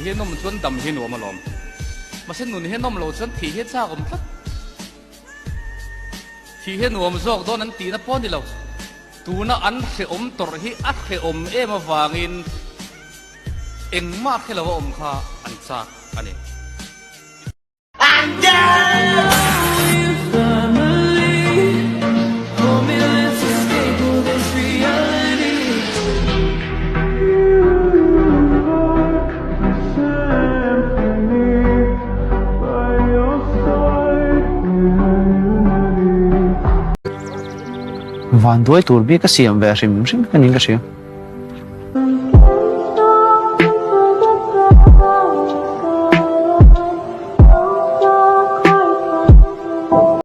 hi nawm chuan dam hi nuam alawm. Mahse nun hi nawm lo chuan thih hi a chak awm tlat. Thih hi a nuam zawk dawn an tihna pawh a ni lo. Tuna an hrehawm tawrh hi a hrehawm em avangin engmah hre lo a awm kha an chak a ni. Vanduai tur bik a siam ve hrim hrim hian in ka hria.